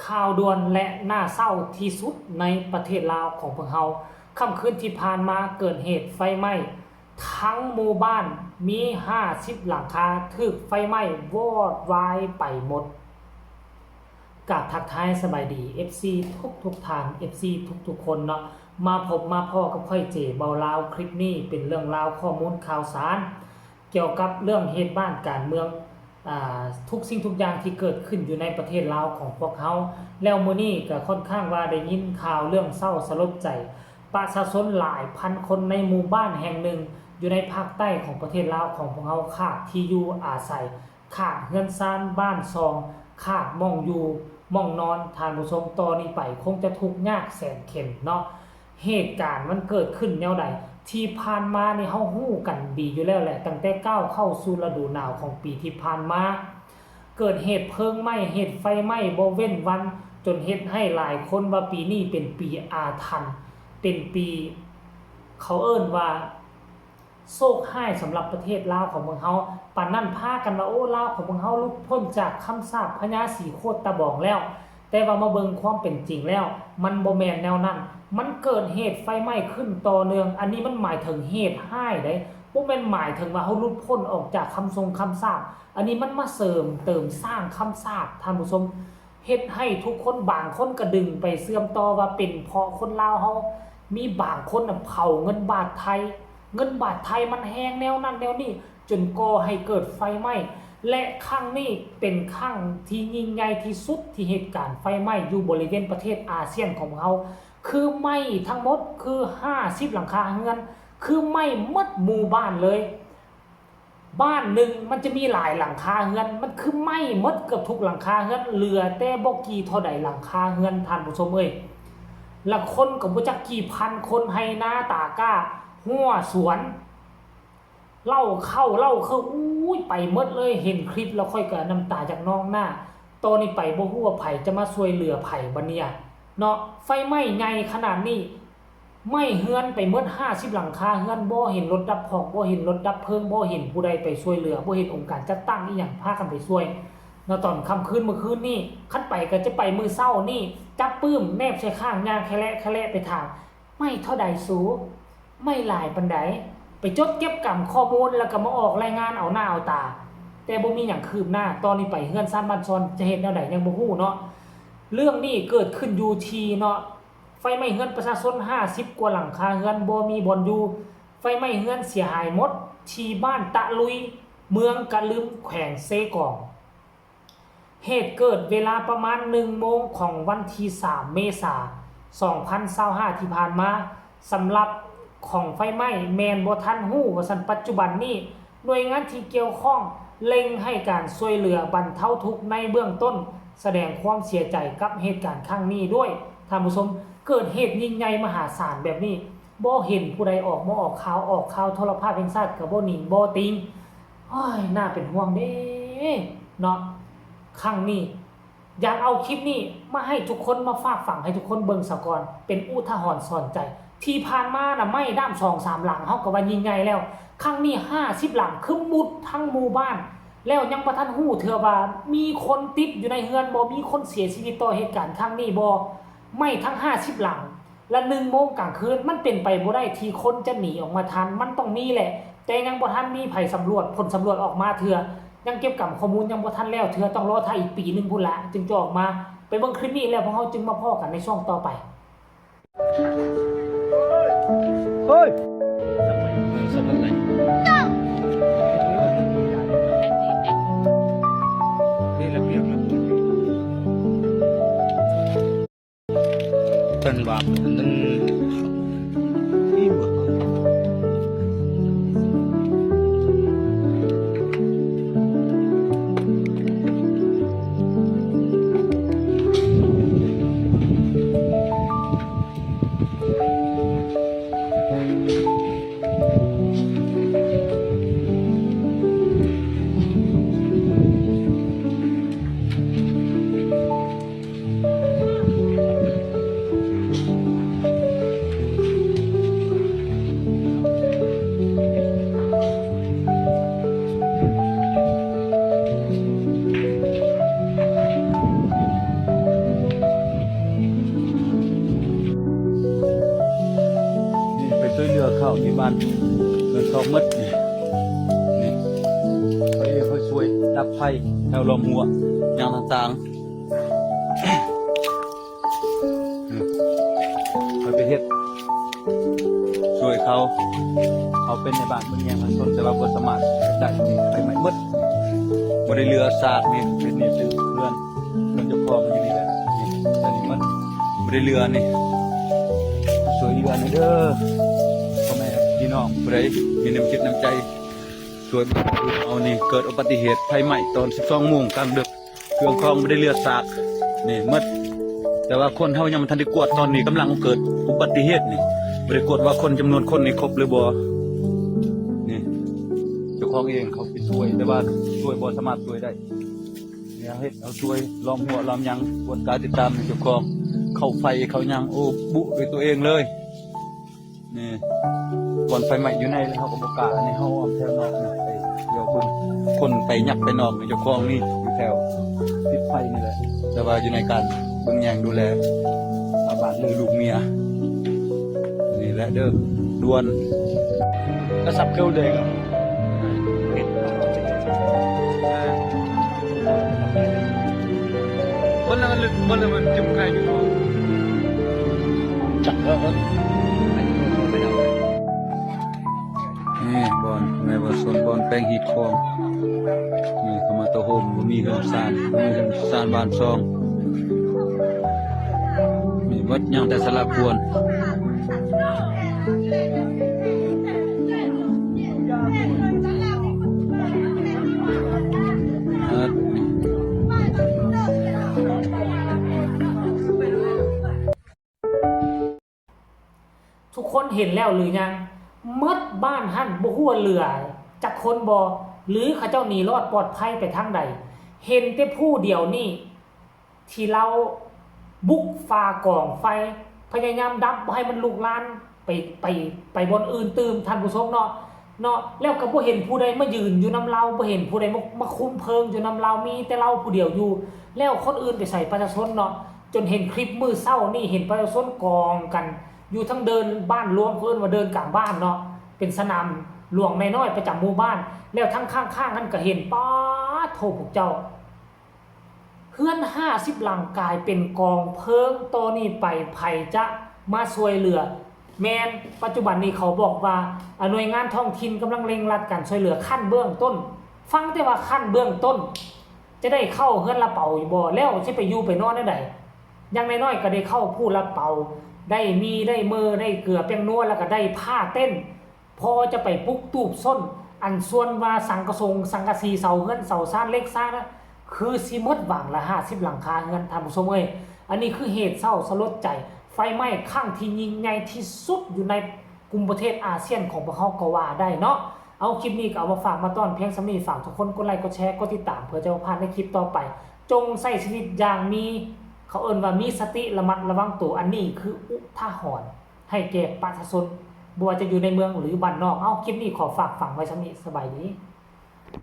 ຂ່າວດ່ວນ ແລະ ໜ້າເສົ້າທີ່ສຸດໃນປະເທດລາວຂອງພວກເຮົາ. ຄ່ຳຄືນທີ່ຜ່ານມາເກີດເຫດໄຟໄໝ້ ທັງໝູ່ບ້ານມີຫ້າສິບຫຼັງຄາຖືກໄຟໄໝ້ວອດວາຍໄປໝົດ. ກາບທັກທາຍສະບາຍດີ ເອັຟຊີ ທຸກໆທ່ານ ເອັຟຊີ ທຸກໆຄົນເນາະ, ມາພົບມາພໍ້ກັບຂ້ອຍເຈ ເບົາລາວ. ຄລິບນີ້ເປັນເລື່ອງລາວ ຂໍ້ມູນຂ່າວສານ ກ່ຽວກັບເລື່ອງເຫດການການເມືອງ ອາ ທຸກສິ່ງທຸກຢ່າງທີ່ເກີດຂຶ້ນຢູ່ໃນປະເທດລາວຂອງພວກເຮົາ. ແລ້ວມື້ນີ້ກໍຄ່ອນຂ້າງວ່າໄດ້ຍິນຂ່າວເລື່ອງເສົ້າສະຫຼົດໃຈ ປະຊາຊົນຫຼາຍພັນຄົນໃນໝູ່ບ້ານແຫ່ງໜຶ່ງຢູ່ໃນພາກໃຕ້ຂອງປະເທດລາວຂອງພວກເຮົາຂາດທີ່ຢູ່ອາໄສ, ຂາດເຮືອນຊານບ້ານຊ່ອງ, ຂາດໝ່ອງຢູ່ໝ່ອງນອນ. ທ່ານຜູ້ຊົມ, ຕໍ່ນີ້ໄປຄົງຈະທຸກຍາກແສນເຂັນເນາະ. ເຫດການມັນເກີດຂຶ້ນແນວໃດ? ທີ່ຜ່ານມານີ້ເຮົາຮູ້ກັນດີຢູ່ແລ້ວແຫຼະ, ຕັ້ງແຕ່ກ້າວເຂົ້າສູ່ລະດູໜາວຂອງປີທີ່ຜ່ານມາ ເກີດເຫດເພີງໄໝ້ ເຫດໄຟໄໝ້ບໍ່ເວັ້ນວັນ, ຈົນເຮັດໃຫ້ຫຼາຍຄົນວ່າປີນີ້ເປັນປີອາຖັນ, ເປັນປີ ເຂົາເອີ້ນວ່າ ໂຊກຮ້າຍສຳລັບປະເທດລາວຂອງພວກເຮົາ. ປານນັ້ນພາກັນວ່າ ໂອ້ ລາວຂອງພວກເຮົາຫຼຸດພົ້ນຈາກຄຳສາບພະຍາສີໂຄດຕະບອງແລ້ວ. ແຕ່ວ່າມາເບິ່ງຄວາມເປັນຈິງແລ້ວ ມັນບໍ່ແມ່ນແນວນັ້ນ. ມັນເກີດເຫດໄຟໄໝ້ຂຶ້ນຕໍ່ເນື່ອງ. ອັນນີ້ມັນໝາຍເຖິງເຫດຮ້າຍເດ້, ບໍ່ແມ່ນໝາຍເຖິງວ່າເຮົາຫຼຸດພົ້ນອອກຈາກຄຳຊົງຄຳສາບ. ອັນນີ້ມັນມາເສີມເຕີມສ້າງຄຳສາບ, ທ່ານຜູ້ຊົມ. ເຮັດໃຫ້ທຸກຄົນ ບາງຄົນກໍດຶງໄປເຊື່ອມຕໍ່ວ່າເປັນເພາະຄົນລາວເຮົາ ມີບາງຄົນນະເຜົາເງິນບາດໄທ, ເງິນບາດໄທມັນແຮງແນວນັ້ນແນວນີ້ ຈົນກໍ່ໃຫ້ເກີດໄຟໄໝ້. ແລະ ຄັ້ງນີ້ເປັນຄັ້ງທີ່ຍິ່ງໃຫຍ່ທີ່ສຸດ ທີ່ເຫດການໄຟໄໝ້ຢູ່ບໍລິເວນປະເທດອາຊຽນຂອງເຮົາ ຄືໄໝ້ທັງໝົດຄືຫ້າສິບຫຼັງຄາເຮືອນ, ຄືໄໝ້ໝົດໝູ່ບ້ານເລີຍ. ບ້ານໜຶ່ງມັນຈະມີຫຼາຍຫຼັງຄາເຮືອນ, ມັນຄືໄໝ້ໝົດເກືອບທຸກຫຼັງຄາເຮືອນ, ເຫຼືອແຕ່ບໍ່ກີ່ເທົ່າໃດຫຼັງຄາເຮືອນ, ທ່ານຜູ້ຊົມເອີຍ. ລະຄົນກໍບໍ່ຈັກກີ່ພັນຄົນ, ໄຮ່ນາຕາກ້າ, ຮົ້ວສວນ, ເລົ້າເຂົ້າເລົ້າເຂົ້າ, ອູ້ຍ ໄປໝົດເລີຍ. ເຫັນຄລິບແລ້ວຂ້ອຍກໍນ້ຳຕາຢາກນອງໜ້າ. ຕໍ່ນີ້ໄປບໍ່ຮູ້ວ່າໃຜຈະມາຊ່ວຍເຫຼືອໃຜບັດນີ້ເນາະ. ໄຟໄໝ້ໃຫຍ່ຂະໜາດນີ້ ໄໝ້ເຮືອນໄປໝົດຫ້າສິບຫຼັງຄາເຮືອນ, ບໍ່ເຫັນລົດດັບເຜົ້ງ, ບໍ່ເຫັນລົດດັບເພີງ, ບໍ່ເຫັນຜູ້ໃດໄປຊ່ວຍເຫຼືອ, ບໍ່ເຫັນອົງການຈັດຕັ້ງອີ່ຫຍັງພາກັນໄປຊ່ວຍເນາະ. ຕອນຄ່ຳຄືນມື້ຄືນນີ້, ຄັນໄປກໍຈະໄປມື້ເຊົ້ານີ້, ຈັບປຶ້ມແນບໃສ່ຂ້າງ, ຍ່າງແຄະແລະແຄະແລະໄປຖາມ, ໄໝ້ເທົ່າໃດສູ? ໄໝ້ຫຼາຍປານໃດ? ໄປຈົດເກັບກຳຂໍ້ມູນ ແລ້ວກໍມາອອກລາຍງານເອົາໜ້າເອົາຕາ, ແຕ່ບໍ່ມີຫຍັງຄືບໜ້າ. ຕໍ່ນີ້ໄປເຮືອນຊານບ້ານຊ່ອງຈະເຮັດແນວໃດຍັງບໍ່ຮູ້ເນາະ. ເລື່ອງນີ້ເກີດຂຶ້ນຢູ່ທີ່ເນາະ ໄຟໄໝ້ເຮືອນປະຊາຊົນຫ້າສິບກວ່າຫຼັງຄາເຮືອນ ບໍ່ມີບ່ອນຢູ່. ໄຟໄໝ້ເຮືອນເສຍຫາຍໝົດ ທີ່ບ້ານຕະລຸຍ ເມືອງກະລຶມ ແຂວງເຊກອງ. ເຫດເກີດເວລາປະມານໜຶ່ງໂມງຂອງວັນທີສາມເມສາ ສອງພັນຊາວຫ້າທີ່ຜ່ານມາ. ສຳລັບຂອງໄຟໄໝ້ແມ່ນບໍ່ທັນຮູ້ວ່າຊັ້ນ. ປັດຈຸບັນນີ້ ໜ່ວຍງານທີ່ກ່ຽວຂ້ອງເລັ່ງໃຫ້ການຊ່ວຍເຫຼືອບັນເທົາທຸກໃນເບື້ອງຕົ້ນ, ສະແດງຄວາມເສຍໃຈກັບເຫດການຄັ້ງນີ້ດ້ວຍ. ທ່ານຜູ້ຊົມ, ເກີດເຫດຍິ່ງໃຫຍ່ມະຫາສານແບບນີ້ ບໍ່ເຫັນຜູ້ໃດອອກມາອອກຂ່າວ, ອອກຂ່າວໂທລະພາບແຫ່ງຊາດກໍບໍ່ໜິງບໍ່ຕິງ. ໂອ້ຍ ໜ້າເປັນຫ່ວງເດ້ເນາະ. ຄັ້ງນີ້ ຢາກເອົາຄລິບນີ້ມາໃຫ້ທຸກຄົນ ມາຝາກຝັງໃຫ້ທຸກຄົນເບິ່ງສາກ່ອນ ເປັນອຸທາຫອນສອນໃຈ. ທີ່ຜ່ານມານະ ໄມ້ດ້າມສອງສາມຫຼັງ ເຮົາກໍວ່າຍິ່ງໃຫຍ່ແລ້ວ, ຄັ້ງນີ້ຫ້າສິບຫຼັງ ຄືໝົດທັງໝູ່ບ້ານ. ແລ້ວຍັງບໍ່ທັນຮູ້ເທື່ອວ່າມີຄົນຕິດຢູ່ໃນເຮືອນບໍ່, ມີຄົນເສຍຊີວິດຕໍ່ເຫດການຄັ້ງນີ້ບໍ່. ໄມ້ທັງຫ້າສິບຫຼັງ ລະໜຶ່ງໂມງກາງຄືນ ມັນເປັນໄປບໍ່ໄດ້ທີ່ຄົນຈະໜີອອກມາທັນ, ມັນຕ້ອງມີແຫຼະ. ແຕ່ຍັງບໍ່ທັນມີໃຜສຳຫຼວດ, ຜົນສຳຫຼວດອອກມາເທື່ອ, ຍັງເກັບກຳຂໍ້ມູນຍັງບໍ່ທັນແລ້ວເທື່ອ, ຕ້ອງລໍຖ້າອີກປີໜຶ່ງພຸ້ນລະ ຈຶ່ງຈະອອກມາ. ໄປເບິ່ງຄລິບນີ້ແລ້ວ ພວກເຮົາຈຶ່ງມາພໍ້ກັນໃນຊ່ວງຕໍ່ໄປ. ເຮີ້ຍ! ເພິ່ນວ່າມັນ ດອກໝົດນີ້ ນີ້ ເຂົາເຮັດ ເຂົາຊ່ວຍດັບໄຟແຖວລ້ອມຮົ້ວຫຍັງຕ່າງໆ ນີ້ ຂ້ອຍໄປເຮັດຊ່ວຍເຂົາ ເຂົາເປັນແມ່ບ້ານເບິ່ງແຍງປະຊາຊົນ ແຕ່ວ່າບໍ່ສາມາດເຮັດໄດ້ ນີ້ໄຟໄໝ້ໝົດ ບໍ່ໄດ້ເຫຼືອຊາກນີ້ ເປັນນີ້ເປັນເຮືອນ ເຮືອນເຈົ້າຂອງຢູ່ນີ້ແຫຼະ ນີ້ ອັນນີ້ມັນບໍ່ໄດ້ເຫຼືອນີ້ ຊ່ວຍເຫຼືອແດ່ເດີ ພໍ່ແມ່ພີ່ນ້ອງ ຜູ້ໃດມີນ້ຳຈິດນ້ຳໃຈ ຊ່ວຍເອົານີ້ ເກີດອຸບັດຕິເຫດໄຟໄໝ້ຕອນສິບສອງໂມງກາງດຶກ ເຄື່ອງຂອງບໍ່ໄດ້ເຫຼືອຊາກ ນີ້ໝົດ ແຕ່ວ່າຄົນເຮົາຍັງບໍ່ທັນໄດ້ກວດ ຕອນນີ້ກຳລັງເກີດອຸບັດຕິເຫດນີ້ ບໍ່ໄດ້ກວດວ່າຄົນຈຳນວນຄົນນີ້ຄົບຫຼືບໍ່ ນີ້ ເຈົ້າຂອງເອງເຂົາໄປຊ່ວຍ ແຕ່ວ່າຊ່ວຍບໍ່ສາມາດຊ່ວຍໄດ້ ແນວເຮັດເຮົາຊ່ວຍລ້ອມຮົ້ວລ້ອມຫຍັງ ກວດກາຕິດຕາມເຈົ້າຂອງ ເຂົ້າໄຟເຂົ້າຫຍັງ ໂອ້ ບຸດ້ວຍຕົວເອງເລີຍ ນີ້ ບ່ອນໄຟໄໝ້ຢູ່ໃນ ແລ້ວເຮົາກໍບໍ່ກ້າ ອັນນີ້ເຮົາອອກແຖວນອກນະ ໄປດຽວເບິ່ງ ຄົນໄປຍັກໄປນອກ ເຈົ້າຂອງນີ້ຢູ່ແຖວຕິດໄຟນີ້ແຫຼະ ແຕ່ວ່າຢູ່ໃນການເບິ່ງແຍງດູແລຊາວບ້ານ ຫຼື ລູກເມຍ ນີ້ແຫຼະເດີ ດ່ວນ ກະສັບເກີວເດກະ ເບິ່ງແລ້ວມັນລຶກ ເບິ່ງແລ້ວມັນຈຸ່ມໄຂ່ຢູ່ບໍ່ ຈັກເອີ ນີ້ບ່ອນແມ່ນບໍ່ ໂຊນບ່ອນແປງຮີດຄອງ ນີ້ເຂົ້າມາຕະໂຮມ ບໍ່ມີເຮືອນຊານ ບໍ່ມີເຮືອນຊານບ້ານຊ່ອງ ມີໝົດ ຍັງແຕ່ສາລາກວນ. ທຸກຄົນເຫັນແລ້ວຫຼືຍັງ? ໝົດບ້ານຫັ້ນ ບໍ່ຮູ້ວ່າເຫຼືອຈັກຄົນບໍ່ ຫຼືເຂົາເຈົ້າໜີລອດປອດໄພໄປທາງໃດ? ເຫັນແຕ່ຜູ້ດຽວນີ້ ທີ່ລາວບຸກຝາກອງໄຟ ພະຍາຍາມດັບບໍ່ໃຫ້ມັນລຸກລາມໄປ ໄປ ໄປບ່ອນອື່ນຕື່ມ ທ່ານຜູ້ຊົມເນາະ ເນາະ ແລ້ວກໍບໍ່ເຫັນຜູ້ໃດມາຢືນຢູ່ນຳລາວ ບໍ່ເຫັນຜູ້ໃດມາ ມາຄຸມເພີງຢູ່ນຳລາວ ມີແຕ່ລາວຜູ້ດຽວຢູ່ ແລ້ວຄົນອື່ນໄປໃສ? ປະຊາຊົນເນາະ ຈົນເຫັນຄລິບມື້ເຊົ້ານີ້ ເຫັນປະຊາຊົນກອງກັນຢູ່ທາງເດີ່ນບ້ານລວມ ເຂົາເອີ້ນວ່າເດີ່ນກາງບ້ານເນາະ ເປັນສະໜາມຫຼວງນາຍນ້ອຍປະຈຳໝູ່ບ້ານ ແລ້ວທາງຂ້າງໆຫັ້ນກໍເຫັນ ປາດໂທ້ ພວກເຈົ້າ ເຮືອນຫ້າສິບຫຼັງກາຍເປັນກອງເພີງ ຕໍ່ນີ້ໄປໃຜຈະມາຊ່ວຍເຫຼືອ? ແມ່ນ ປັດຈຸບັນນີ້ເຂົາບອກວ່າ ອາ ໜ່ວຍງານທ້ອງຖິ່ນກຳລັງເລັ່ງລັດການຊ່ວຍເຫຼືອຂັ້ນເບື້ອງຕົ້ນ. ຟັງແຕ່ວ່າຂັ້ນເບື້ອງຕົ້ນ ຈະໄດ້ເຂົ້າເຮືອນລະເປົາຢູ່ບໍ່? ແລ້ວຊິໄປຢູ່ໄປນອນແນວໃດ? ຢ່າງໜ້ອຍໆກໍໄດ້ເຂົ້າຜູ້ລະເປົາ ໄດ້ໝີ່ ໄດ້ເໝີ່ ໄດ້ເກືອແປ້ງນົວ ແລ້ວກໍໄດ້ຜ້າເຕັນ ພໍຈະໄປປຸກຕູບສົ້ນ ອັນສ່ວນວ່າສັງກະສົງ ສັງກະສີ ເສົາເຮືອນ ເສົາຊານ ເຫຼັກຊານ ຄືຊິໝົດຫວັງລະ ຫ້າສິບຫຼັງຄາເຮືອນ ທ່ານຜູ້ຊົມເອີຍ. ອັນນີ້ຄືເຫດເສົ້າສະຫຼົດໃຈ ໄຟໄໝ້ຄັ້ງທີ່ຍິ່ງໃຫຍ່ທີ່ສຸດຢູ່ໃນກຸ່ມປະເທດອາຊຽນຂອງພວກເຮົາກໍວ່າໄດ້ເນາະ. ເອົາ ຄລິບນີ້ກໍເອົາມາຝາກມາຕ້ອນພຽງສ່ຳນີ້ ຝາກທຸກຄົນກົດໄລ ກົດແຊ ກົດຕິດຕາມ ເພື່ອຈະບໍ່ພາດໃນຄລິບຕໍ່ໄປ. ຈົ່ງໃຊ້ຊີວິດຢ່າງມີ ເຂົາເອີ້ນວ່າມີສະຕິ ລະມັດລະວັງໂຕ. ອັນນີ້ຄືອຸທາຫອນ ໃຫ້ແກ່ປະຊາຊົນ ບໍ່ວ່າຈະຢູ່ໃນເມືອງ ຫຼື ບ້ານນອກ. ເອົາ ຄລິບນີ້ຂໍຝາກຝັງໄວ້ສ່ຳນີ້. ສະບາຍດີ.